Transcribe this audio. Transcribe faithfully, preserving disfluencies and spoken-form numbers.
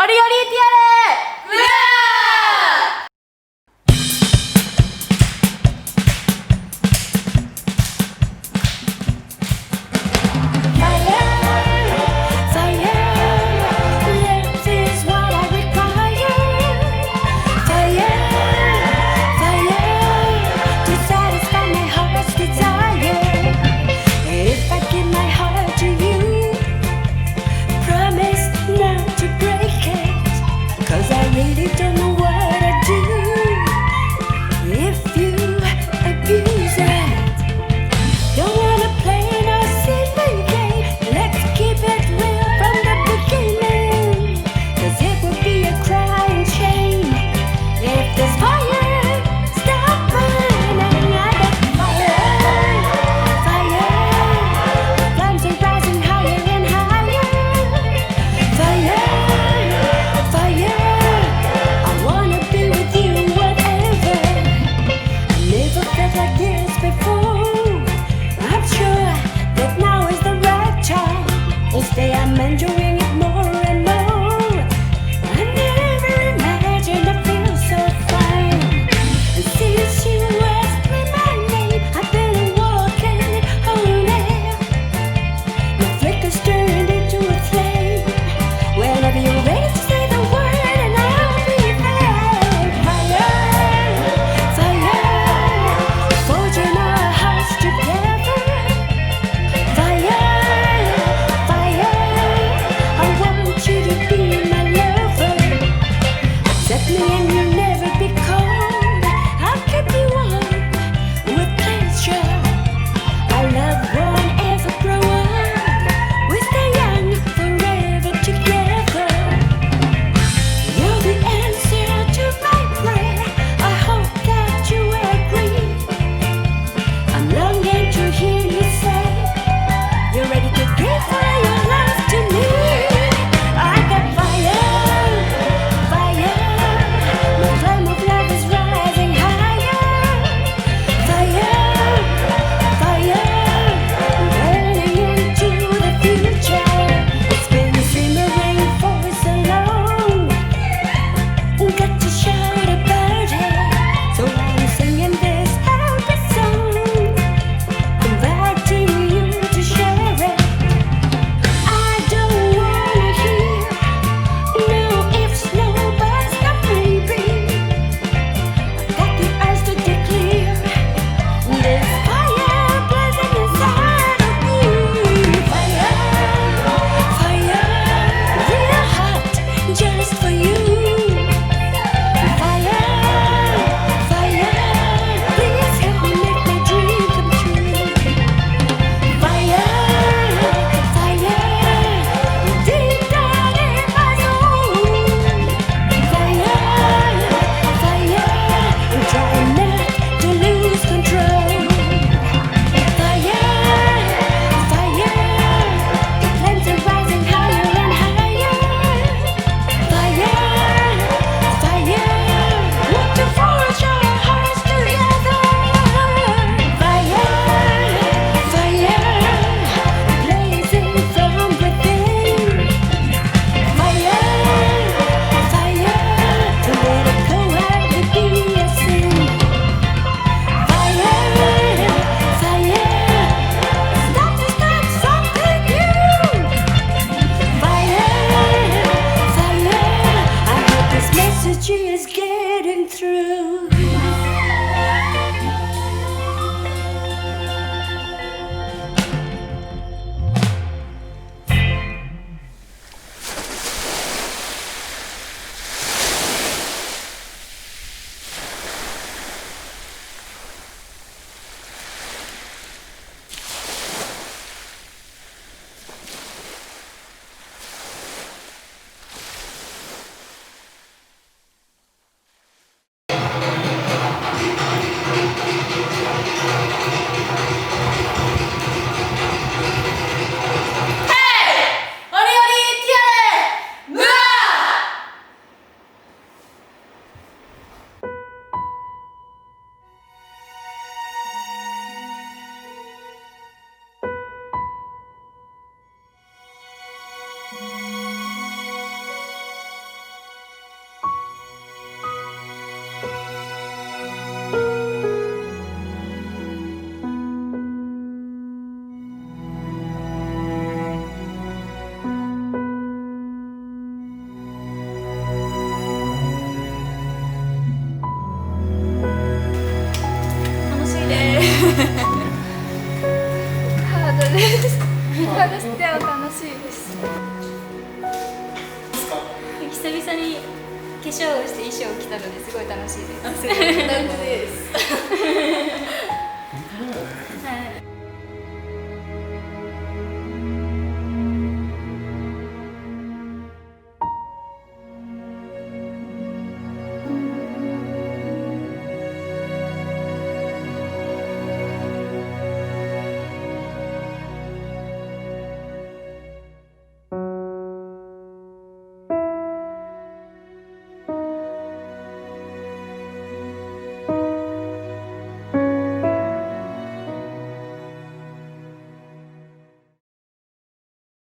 Priority are! Fire, fire, love is what I require. Fire, fire, to satisfy my heart's desire. If I give my heart to you, promise not to break it. ハードです。ハードです。でも楽しいです。久々に化粧をして衣装を着たのですごい楽しいです。あ、そう、同じです。はい。